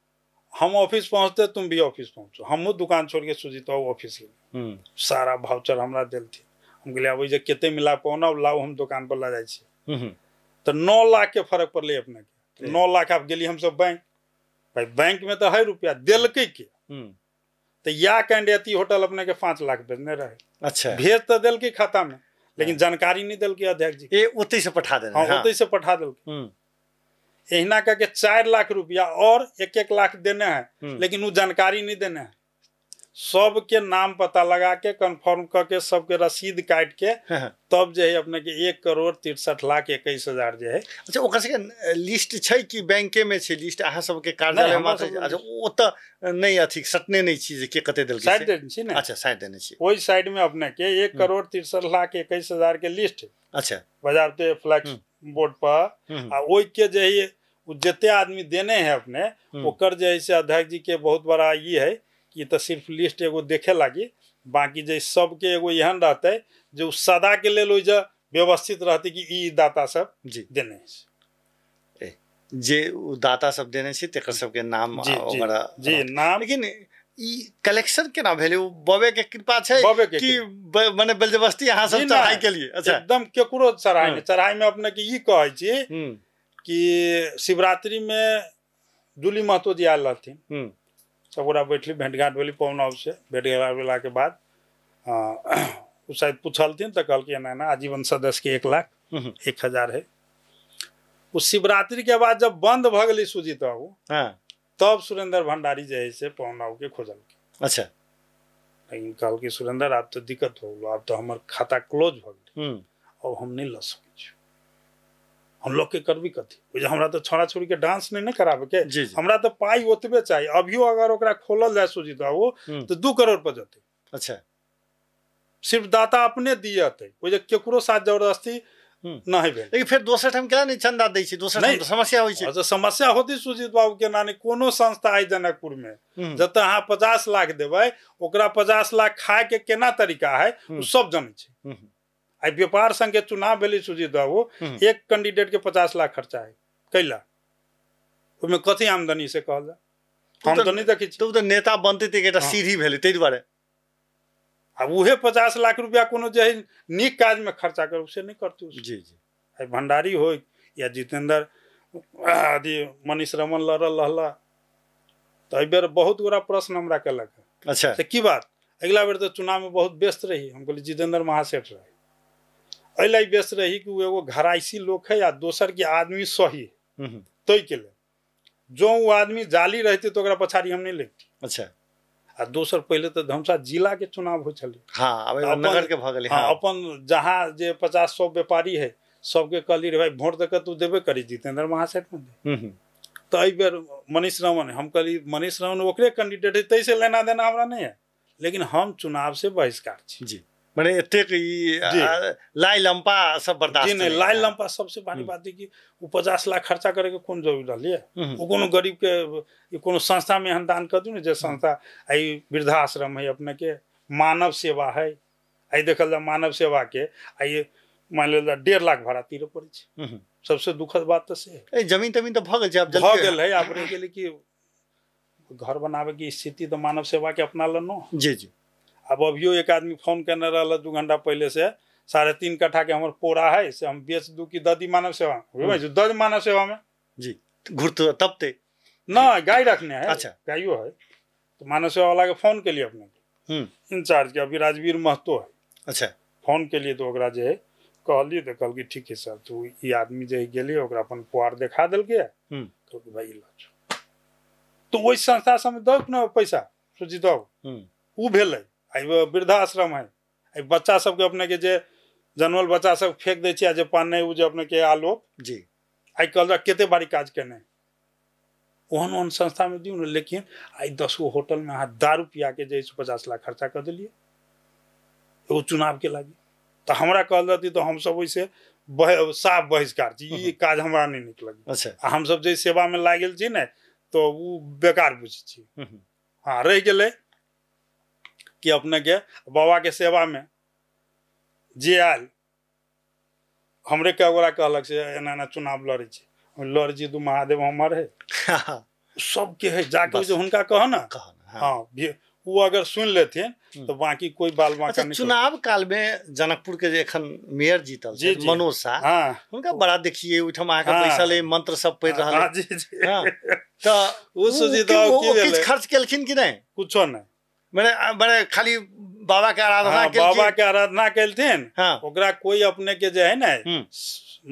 हम ऑफिस पहुँचते तुम भी ऑफिस पहुँचो, हमहूँ दुकान छोड़ के सुजीत बाबू ऑफिस गेली, सारा भाउचर हमरा देलथिन। हम कहलियै आब जे कते मिला पाओ लाउ हम दुकान पर लऽ जाइ छी। तऽ 9 लाख के फर्क पड़लै अपने के। 9 लाख आब गेली हमसब बैंक, भाई बैंक में तो है रुपया, देलकै के तो या कैंडियती होटल अपने के 5 लाख भेजने रहे। अच्छा, भेज तो देलकै खाता में, लेकिन जानकारी नहीं देलकै अध्यक्ष जी। ए ओतै से पठा देने। हाँ, ओतै से पठा देलकै। एहिना करके 4 लाख रुपया और 1-1 लाख देने है, लेकिन वो जानकारी नहीं देने है। सबके नाम पता लगा के कन्फर्म करके सबके रसीद काट के तब जे है अपने के 1,63,21,000 जे है। अच्छा, ओकर सबके लिस्ट छै कि बैंके में छै लिस्ट अहाँ सबके कार्यालय में? अच्छा, ओतऽ नहि अथी सटने नहि छी जे के कते देलकै? साइड देने छी ने। अच्छा, साइड देने छी। ओहि साइड में अपने के 1,63,21,000 के लिस्ट। अच्छा, बाजार पे फ्लैक्स बोर्ड पर, आ ओहि के जे है जते आदमी देने है अपने ओकर जे है से अध्यक्ष जी के बहुत बड़ा ई है कि तऽ सिर्फ लिस्ट एगो देखे लागी, बाकी जे सबके एगो एहन रहतै जे सदा के लेल ओहि जे व्यवस्थित रहतै कि ई दाता सब जी देने जे दाता सब देने छै तेकर सबके नाम वगैरह जी नाम। लेकिन ई कलेक्शन केना भेलै? ओ बबे के कृपा छै कि मने बलजबस्ती अहाँ सब चढ़ाई के लिए? अच्छा, एकदम केकरो चढ़ाई नहि। चढ़ाई में अपने के ई कहै छी कि शिवरात्रि में जूली महतो जी आयल रहथिन, सब गोटा बैठली, भेंट घाट भेली पहुना से। भेंट घाट भेलाके बाद ओ शायद पूछलथिन तऽ कहलखिन एना एना आजीवन सदस्य के 1,01,000 है। ओ शिवरात्रि के बाद जब बंद भऽ गेलै सुजीत बाबू, तब सुरेंद्र भंडारी जे है से पहुना के खोजलखिन। अच्छा, लेकिन कहलखिन सुरेंद्र आब तऽ दिक्कत हो गेलो, आब तऽ हमर खाता क्लोज भऽ गेलै, अब हम नहि लऽ सकै छी, हम लोग के करबी कथी? हमरा तो छोड़ा छोड़ी के डांस नहीं ने कराबे के, हमरा तो पाई ओतबे चाहिए। अभियो अगर ओकरा खोलल जाए सुजीत बाबू तो 2 करोड़ पर जते। अच्छा, सिर्फ दाता अपने दियते, ओइ जे केकरो साथ जबरदस्ती नहीं भेल। लेकिन फिर दोसर ठाम केना नहीं चंदा दै छै? दोसर ठाम समस्या होइ छै। अच्छा, समस्या होती सुजीत बाबू के नानी कोनो संस्था है जनकपुर में जतऽ अहाँ 50 लाख देबै ओकरा 50 लाख खाय के केना तरीका है ओ सब जनै छै। आई व्यापार संघ के चुनाव भेलै सुजीत बाबू, एक कैंडिडेट के 50 लाख खर्चा है कैला, ओहिमे कथी आमदनी से कहल जाए? हम तऽ नहि देखै छी। तऽ नेता बनतै तऽ एकटा सीढ़ी भेलै ताहि दुआरे। आ उहे 50 लाख रुपया कोनो जे है नीक काज में खर्चा करू से नहीं करतै। जी जी, आई भंडारी हो या जितेंद्र आदि मनीष रमन लड़ल रहला तऽ एहि बेर बहुत गोरा प्रश्न हमरा केलक। अच्छा, से की बात? अगिला बेर तऽ चुनाव में बहुत व्यस्त रही, हम कहली जितेंद्र महासेठ रहे, एहि लए व्यस्त रही कि ओ एगो घराइसी लोक है या दोसर के आदमी सही है ताहिके लेल। जो ओ आदमी जाली रहते तो ओकरा पछाड़ी हम नहीं लेती। अच्छा, आ दोसर पहले तो धमसा जिला के चुनाव हो छलै। हाँ, नगर के भऽ गेलै। हाँ, अपन जहाँ जे 50-100 व्यापारी है सबके कहली रे भाई वोट दऽ के तू देबे करी जितेंद्र महासेठ में दे। तो एहि बेर मनीष रमन, हम कहली मनीष रमन ओकरे कैंडिडेट है ताहिसँ लेना देना हमरा नहीं है, लेकिन हम चुनाव से बहिष्कार छी। जी, माने एतेक ई लाई लंपा सब बर्दाश्त नहीं। लाई लंपा सबसे भारी बात है कि वो 50 लाख खर्चा करे के कोन जरूरी रहलिए? वो कोनो गरीब के कोनो संस्था में एहन दान कर दियौ ने, जे संस्था आई वृद्धाश्रम है अपने के, मानव सेवा है, आई देखल जाए मानव सेवा के आई मान लेल जाए 1.5 लाख भाड़ा तीर पड़ै छै। सबसे दुखद बात तऽ से है। जमीन तमीन तऽ भऽ गेल छै, आब भऽ गेल है, आब रहि गेलै कि घर बनाबे के स्थिति तऽ मानव सेवा के अपना लेलहुँ। जी जी, अब अभियो एक आदमी फोन केने रहल 2 घंटा पहले से, 3.5 कट्ठा के हमर पोरा है से हम बेच दू कि दऽ दी मानव सेवा में? दऽ मानव सेवा में जी घुरत तब ते ना गाय रखने है। अच्छा, गायो है तो मानव सेवा वाला के फोन के लिए अपने इंचार्ज के अभी राजवीर महतो है। अच्छा, फोन के लिए तो ओकरा जे है कहलिए तो कहलकै ठीक है सर। तो ई आदमी जे गेलिए ओकरा अपन पुआर देखा देलकै, कहलकै भाई लऽ। तो ओहि संस्था सब में दऽ ने पैसा सुजीत बाबू, उ भेलै। आई वृद्धाश्रम है, आई बच्चा सबके अपने के जे जनमल बच्चा सब फेंक दै छै आ जे पान नहि ओ जे अपने के आलोक जी आइ काल्हि कते बारी काज केने ओहन ओहन संस्था में दियौ ने। लेकिन आइ 10 गो होटल में अहाँ दारू पिया के जे 50 लाख खर्चा कर देलियै एगो चुनाव के लागी। तऽ हमरा कहल जाती तऽ हमसब ओहिसे साफ बहिष्कार छी, ई काज हमरा नहि नीक लगै। अच्छा, आ हमसब जे सेवा में लागल छी ने तऽ ओ बेकार बुझै छी। हाँ, रहि गेलै कि अपने के बाबा के सेवा में जे आयल हमरे कए गोरा कहलक से एना एना चुनाव लड़ै छी, लड़ जी दू महादेव हमर है, सबके है, जाके जे हुनका कह ना, हाँ वो अगर सुन लेथिन तो बाकी कोई बाल बांका नहीं। चुनाव काल में जनकपुर के जे एखन मेयर जीतल छै मनोज शाह, हुनका बड़ा देखिए ओहिठाम अहाँके बैसल मंत्र सब पढ़ि रहल है। जी जी। तऽ ओ सुजीत बाबू की भेलै, किछु खर्च केलखिन कि नहि? कुछो नहि, मने खाली बाबा के आराधना केलखिन, बाबा के आराधना केलथिन। ओकरा कोई अपने के जे है ने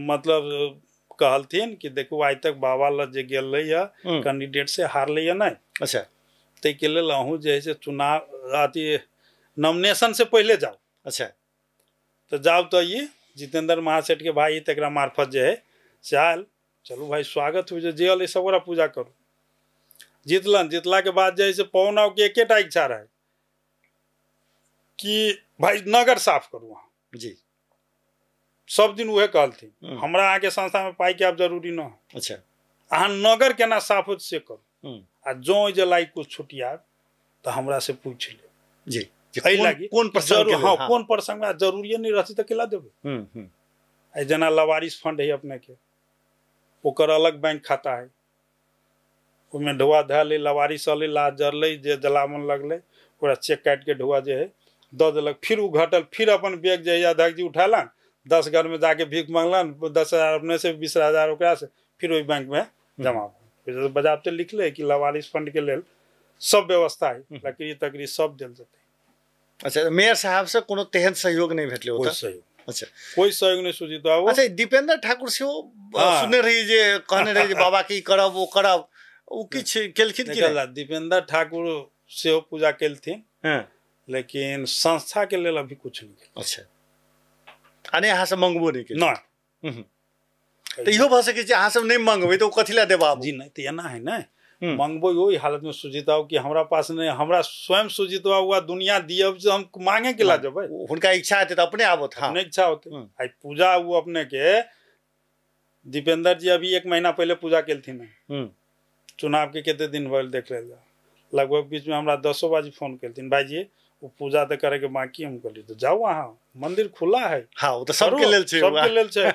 मतलब कहलथिन कि देखू आइ तक बाबा लग जे गेल रही कैंडिडेट से हारलै नहीं। अच्छा, ताहिके लेल अहूँ जे है से चुनाव अथी नॉमिनेशन से पहले जाओ। अच्छा, तो जाओ तो ये जितेंद्र महासेठ के भाई तकरा मार्फत जे है से आयल, चलू भाई स्वागत हो, जे अल सब गोरा पूजा करू। जीतलन, जीतला के बाद जे है से पहुनाव के एकेटा इच्छा रहे कि भाई नगर साफ करू अहाँ। जी, सब दिन उहे कहलथिन, हमरा अहाँके संस्था में पाई के आब जरूरी न। अच्छा, अहाँ नगर केना साफ होत से करू, आ जो जे लाइक कुछ छुटियाब तो हमरा से पूछ ले। जी, एहि लागी कोन प्रसंग, हाँ कोन प्रसंग में जरूरी नहीं रहती तो केला देबै। आ जेना लवारिस फंड है अपने के, ओकर अलग बैंक खाता है, ओहिमे ढोआ धए लवारिस अलै, लाज जरलै, जे जलावन लगलै ओकरा चेक काटि के ढोआ जे है दऽ देलक। फिर ओ घटल, फिर अपन बैग जे है अध्यक्ष जी उठेलन, 10 घर में जाके भीख मांगलन, 10,000 अपने से 20,000 ओकरा से, फिर ओहि बैंक में जमा। बजाबते लिखले कि लवारिस फंड के लेल सब व्यवस्था है, लकड़ी तकड़ी सब देल जेतै। अच्छा, मेयर साहब से कोनो तेहन सहयोग नहीं भेटलै? कोई सहयोग, अच्छा कोई सहयोग नहीं सुजीत बाबू। अच्छा, दीपेंद्र ठाकुर सेहो सुनने रही जे कहने रही जे बाबा के ई करब ओ करब, ओ किछु केलखिन कि नहि? दीपेंद्र ठाकुर सेहो पूजा केलथिन, लेकिन संस्था के लेल अभी कुछ नहीं। अच्छा, आ नहि अहाँ सब मंगबो नहि केलखिन? नहि। तऽ इहो भऽ सकै छै अहाँ सब नहि मंगबै तऽ ओ कथी लए देबाब? जी नहि, तऽ एना है ने, मंगबो ओहि हालत में सुजीत बाबू कि हमरा पास नहीं, हमरा स्वयं सुजीत बाबू दुनिया दियब जे हम मांगे के ला जेबै। हुनका इच्छा हेतै तऽ अपने आबत। हाँ, अपने इच्छा होतै। आइ पूजा ओ अपने के दीपेंद्र जी अभी 1 महीना पहले पूजा केलथिन हँ, चुनाव के कते दिन भेल देख लेल जाउ, लगभग बीच में हमरा 10 बजे फोन केलथिन, भाईजी वो पूजा तऽ करे के बाकी। हम कहलियै तऽ जाउ अहाँ, मंदिर खुला है। हाँ, ओ तऽ सबके लेल छै, सबके लेल छै।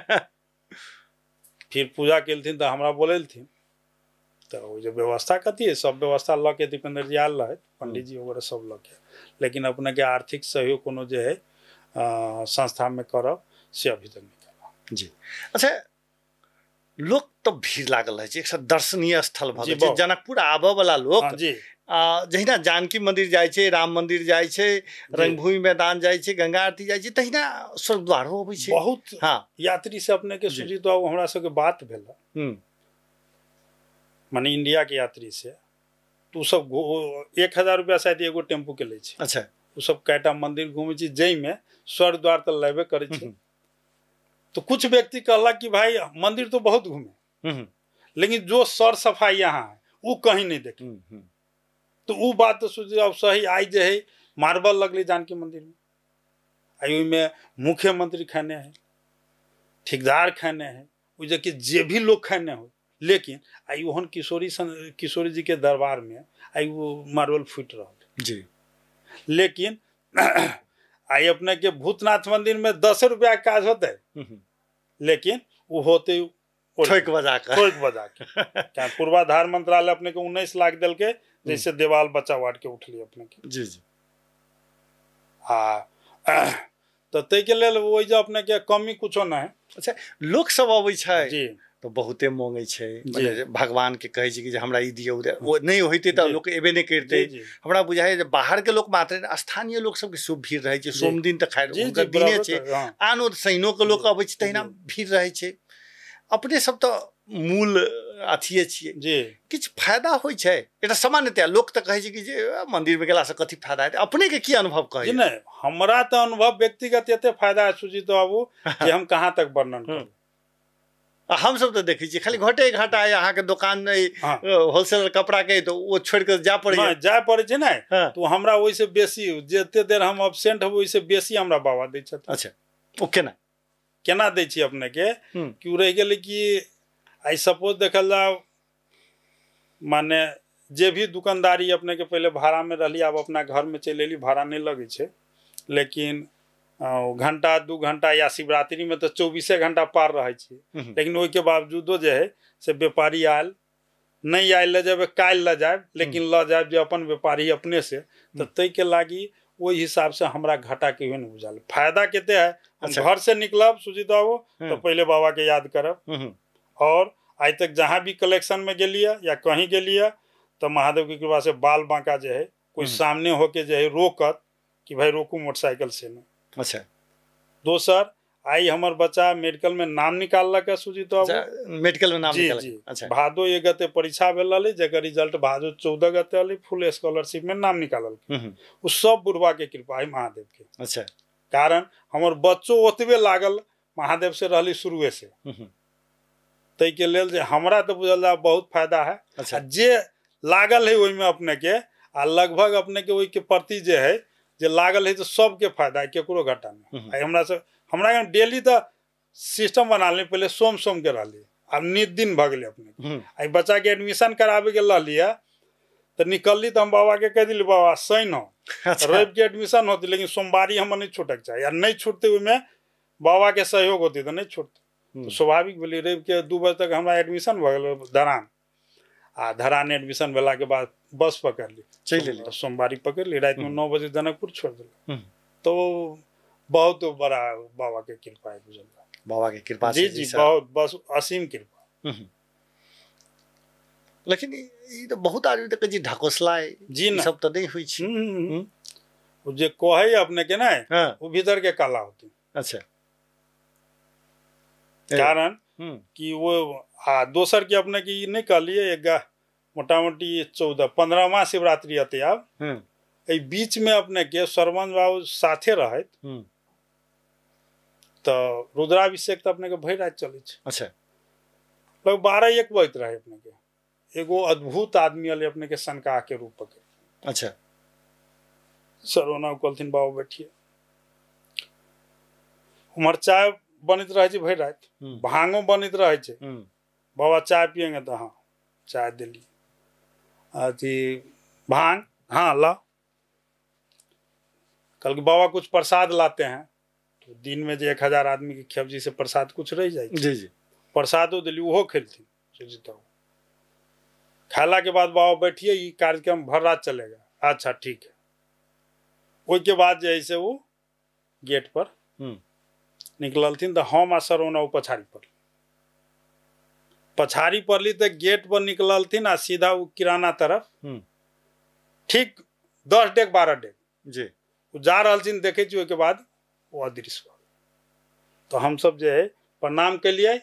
फिर पूजा केलथिन तऽ हमरा बोलेलथिन, तऽ ओ जे व्यवस्था कथी है सब व्यवस्था लऽ के दीपेंद्र जी आयल रहथि, पंडित जी वगैरह सब लऽ के, लेकिन अपने के आर्थिक सहयोग कोनो जे है संस्था में करब से अभी तक नहीं केलक। जी। अच्छा, लोक तऽ भीड़ लागल रहै छै, एक दर्शनीय स्थल भऽ गेल छै जनकपुर आबऽ वाला लोक। जी, जहिना जानकी मंदिर जाइ छै, राम मंदिर जाइ छै, रंगभूमि मैदान जाइ छै, गंगा आरती जाइ छै, तहिना स्वर्गद्वारो अबै छै बहुत। हाँ, यात्री से अपने के सुजीत बाबू हमरा सबके बात भेल, माने इंडिया के यात्री से, तो सब 1000 रुपया शायद एगो टेम्पू के लै छै। अच्छा, ओ सब कएटा मंदिर घूमै छै, जाहिमे स्वर्गद्वार तऽ लेबे करै छै। तो कुछ व्यक्ति कहलक कि भाई मंदिर तो बहुत घूमे, लेकिन जो सर सफाई यहाँ है वो कहीं नहीं देखे। तो वो बात तो सुजीत बाबू सही। आई जे है मार्बल लगलै जानकी मंदिर में, आई ओहिमे मुख्यमंत्री खाने है, ठेकेदार खाने है, ओ जे कि जे भी लोग खाने हो, लेकिन आई ओहन किशोरी जी के दरबार में आई वो मार्बल फूटि रहल। जी, लेकिन आई अपने के भूतनाथ मंदिर में 10 रुपया के काज होते, लेकिन वो होते ठोक बजा के, ठोक बजा के। पूर्वाधार मंत्रालय अपने के 19 लाख देलके, जैसे देवाल बच्चा वार्ड के उठली अपने के। जी जी। आ तऽ ताहिके लेल ओहि जे अपने के कमी कुछो नहि है। अच्छा, लोक सब अबै छै जी तऽ बहुते मांगै छै, भगवान के कहै छै कि जे हमरा ई दियौ, ओ नहि होइतै तऽ लोक एबे नहि करितै। हमरा बुझाइए जे बाहर के लोक मात्र नहि, स्थानीय लोक सबके सेहो भीड़ रहै छै। सोम दिन तऽ खैर हुनकर दिने छै, आनो शनिओ के लोक अबै छै तहिना भीड़ रहै छै। अपने सब तऽ मूल अथिये छियै जी, किछु फायदा होइ छै? एकटा सामान्यतया लोक तऽ कहै छै कि जे मंदिर में गेलासँ कथी फायदा हेतै, अपने के की अनुभव कहै? नहि, हमरा तऽ अनुभव व्यक्तिगत एते फायदा है सुजीत बाबू जे हम कहाँ तक वर्णन करू। हम सब तऽ देखै छियै खाली घटे घाटा है, अहाँके दोकान नहि होलसेलर कपड़ा के, तऽ ओ छोड़ि कऽ जाय पड़ै, जाय पड़ै छै ने। तो हमरा ओहिसँ बेसी जते देर हम एबसेंट हेबै ओहिसँ बेसी हमरा बाबा दै छथिन। अच्छा, ओ केना केना दै छी अपने के? कि ओ रहि गेलै कि आइ सपोज देखल जाओ, माने जे भी दुकानदारी अपने के पहले भाड़ा में रहली, आब अपना घर में चलि एली, भाड़ा नहीं लगै छै, लेकिन घंटा 2 घंटा या शिवरात्रि में तो 24 घंटा पार रहै छै, लेकिन ओहिके बावजूदो जे है से व्यापारी आयल नहीं आयल लऽ जेबै काल्हि लऽ जायब, लेकिन लऽ जायब जे अपन व्यापारी अपने से, तऽ ताहिके लागी ओहि हिसाब से हमरा घाटा कहियो नहीं बुझाल। फायदा कते है, हम घर से निकलब सुजीत बाबू तो पहले बाबा के याद करब, और आइ तक जहाँ भी कलेक्शन में गेलिए या कहीं गेलिए तो महादेव की कृपा से बाल बांका जो है कोई सामने होके जो है रोकत कि भाई रोकू मोटरसाइकिल से नहीं। अच्छा। दोसर आई हमर बच्चा मेडिकल में नाम निकाललक है सुजीत बाबू, मेडिकल में नाम जी जी। अच्छा। भादो 1 गते परीक्षा भेल रहलै, जकर रिजल्ट भादो 14 गते अलै, फुल स्कॉलरशिप में नाम निकालल। ओ सब बुढ़वा के कृपा है महादेव के। अच्छा। कारण हमर बच्चो ओतबे लागल महादेव से रहली शुरुए से, ताहिके लेल जे हमरा तो बुझल जा बहुत फायदा है। अच्छा। जे लागल है ओहिमे अपने के आ लगभग अपने के ओहिके प्रति जे है जे लागल है तो सबके फायदा है, केकरो घाटा नहीं। आई हमरा से हमरा डेली तो सिस्टम बना ली, पहले सोम सोम के रहली, आब नित दिन भऽ गेलै अपने। आई बच्चा के एडमिशन कराबे के रहलियै तो निकलली तो हम बाबा के कह दिली बाबा शनि हो रवि के एडमिशन होती, लेकिन सोमवारी हमर नहीं छूटक चाही, आ नहीं छूटते ओहिमे बाबा के सहयोग होती तो नहीं छूटते। तो स्वाभाविक भेलै रवि के 2 बजे तक हमरा एडमिशन भऽ गेलै धरान, आ धरान एडमिशन भेला के बाद बस पकड़ली चलि एली, सोमवारी पकड़ली, राति में 9 बजे जनकपुर छोड़ दिली। तो बहुत बड़ा बाबा के कृपा है बुझल, बाबा के कृपा जी जी, बहुत बस असीम कृपा। लेकिन ई तो बहुत आदमी तऽ कहै छै ढकोसला जी ना, सब तऽ नहीं होइ छै। ओ जे कहै अपने के ने वो भीतर के काला होती। अच्छा। कारण कि वो आ दोसर के अपने के ई नहीं कहलिए, एक मोटा मोटी 14-15वां शिवरात्रि अते आब, एहि बीच में अपने के सरवण बाबू साथे रहैत तो रुद्राभिषेक तो अपने के भरि राति चलै छै। अच्छा। लगभग 12-1 बजैत रहे अपने के, एगो अद्भुत आदमी अलै अपने के सनकाह के रूप पकड़। अच्छा। सरवना कहलथिन बाबू बैठिए, उम्हर चाय बनैत रहै छै भरि राति, भांगो बनैत रहै छै, बाबा चाय पियेंगे तो हाँ चाय दिली, अथी भांग हाँ ला, कल बाबा कुछ प्रसाद लाते हैं, तो दिन में जो 1000 आदमी के खेबजी से प्रसाद कुछ रह जाए जी जी, प्रसादो दिली ओहो खेलथिन सुजीत बाबू। खाला के बाद बाबा बैठिए ये कार्यक्रम भर रात चलेगा। अच्छा ठीक है। ओहिके बाद जे है से वो गेट पर निकलथिन तो हम आ सरवना ओ पछाड़ी पड़ली, पछाड़ी पड़ली तो गेट पर निकलथिन आ सीधा वो किराना तरफ, ठीक 10 डेग 12 डेग जी वो जा रहल छिन, देखै छी ओहिके बाद वो अदृश्य भऽ गेल। तो हमसब जे है प्रणाम केलियै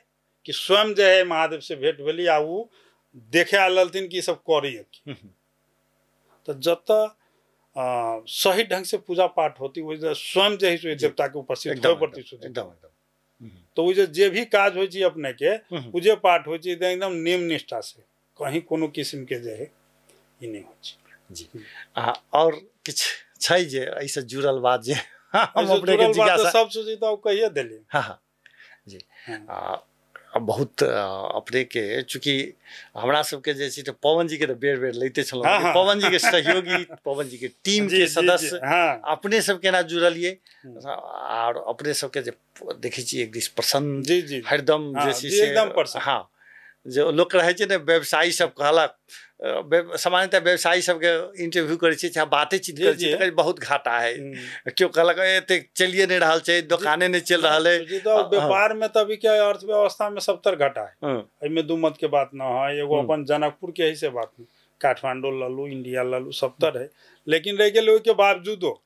कि स्वयं जे है महादेव से भेंट भेली, आ वो देखे आयल रहथिन कि सब करैए की। तो जतऽ सही ढंग से पूजा पाठ होती ओहि स्वयं जे है से देवता के उपस्थित होय पड़ती एकदम एकदम। तो ओ जे भी काज होइ छै अपने के पूजे पाठ होइ छै एकदम नियम निष्ठा से, कहीं कोनो किस्म के जे है ई नहीं होइ छै जी। और किछु छै जे एहिसँ जुड़ल बात जे हम अपने के जिज्ञासा सब सुजीत बाबू कहिए देलियै। हाँ हाँ जी। बहुत अपने के चूँकि हमरा सबके जे छै पवन जी के तऽ बेर बेर लैते छलहुँ, पवन जी के सहयोगी पवन जी के टीम के सदस्य अपने सब केना जुड़लियै, और अपने सबके जे देखै छी एक दिस प्रसन्न जी जी हरदम जे छै से एकदम प्रसन्न। हाँ जे लोक रहै छै ने व्यवसायी सब कहलक, सामान्यतः व्यवसायी सबके इंटरव्यू करै छियै चाहे बातेचीत करै छियै तऽ बहुत घाटा है, केओ कहलक एतेक चलिए नहि रहल छै, दोकाने नहि चलि रहल है। व्यापार में तभी क्या अर्थव्यवस्था में सबतर घाटा है, एहिमे दू मत के बात न है। एगो अपन जनकपुर के है से बात नहीं, काठमांडू ललू इंडिया ललू सबतर है, लेकिन रहि गेल ओहिके बावजूदो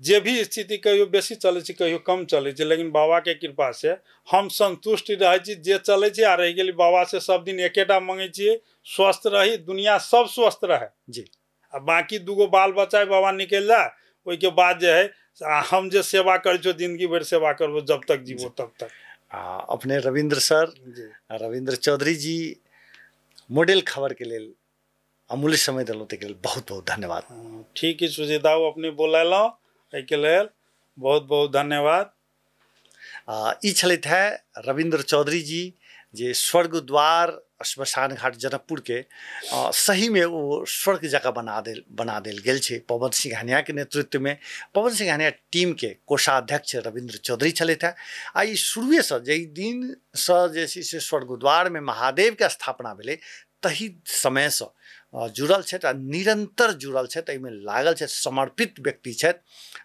जे भी स्थिति कहियो बेसी चलै छै कहियो कम चलै छै, लेकिन बाबा के कृपा से हम संतुष्ट रहै छी जे चलै छै। आ रहि गेली बाबा से सब दिन एकेटा मंगै छियै, स्वस्थ रही, दुनिया सब स्वस्थ रहे जी। आ बाकी दूगो बाल बच्चा बाबा निकलि जाए, ओहिके बाद जे है हम जे सेवा करै छियै जिंदगी भरि सेवा करबो जब तक जीबो तब तक। आ अपने रविन्द्र सर जी रविन्द्र चौधरी जी मॉडल खबर के लेल अमूल्य समय देलहुँ ताहिके लेल बहुत बहुत धन्यवाद। ठीक है सुजीत बाबू, अपने बोलेलहुँ एहिके लेल बहुत बहुत धन्यवाद। ई छलथि है रविन्द्र चौधरी जी जे स्वर्गद्वार श्मशान घाट जनकपुरके सहीमे ओ स्वर्ग जकाँ बना देल गेल छै। पवन सिंघानियाके नेतृत्वमे पवन सिंघानिया टीमके कोषाध्यक्ष रविन्द्र चौधरी छलथि हेँ। आ ई शुरुएसँ जाहि दिनसँ जे छै से स्वर्गद्वारमे महादेवके स्थापना भेलै तही समयसँ जुड़ल छथि आ निरन्तर जुड़ल छथि, एहिमे लागल छथि, समर्पित व्यक्ति छथि।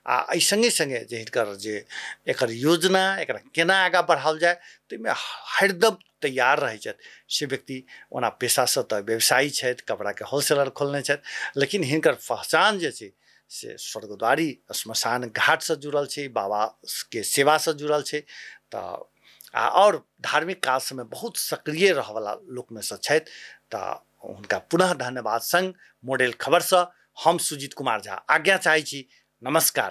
आ एहि सङ्गे सङ्गे जे हिनकर जे एकर योजना एकरा केना आगाँ बढ़ाओल जाय ताहिमे हरदम तैयार रहै छथि से व्यक्ति। ओना पेशासँ तऽ व्यवसायी छथि, कपड़ाके होलसेलर खोलने छथि, लेकिन हिनकर पहचान जे छै से स्वर्गद्वारी श्मशान घाटसँ जुड़ल छै, बाबाके सेवासँ जुड़ल छै। तऽ आओर धार्मिक काज सबमे बहुत सक्रिय रहऽवला लोकमे सँ छथि। तऽ हुनका पुनः धन्यवाद संग मॉडल खबरसँ हम सुजीत कुमार झा आज्ञा चाहै छी। नमस्कार।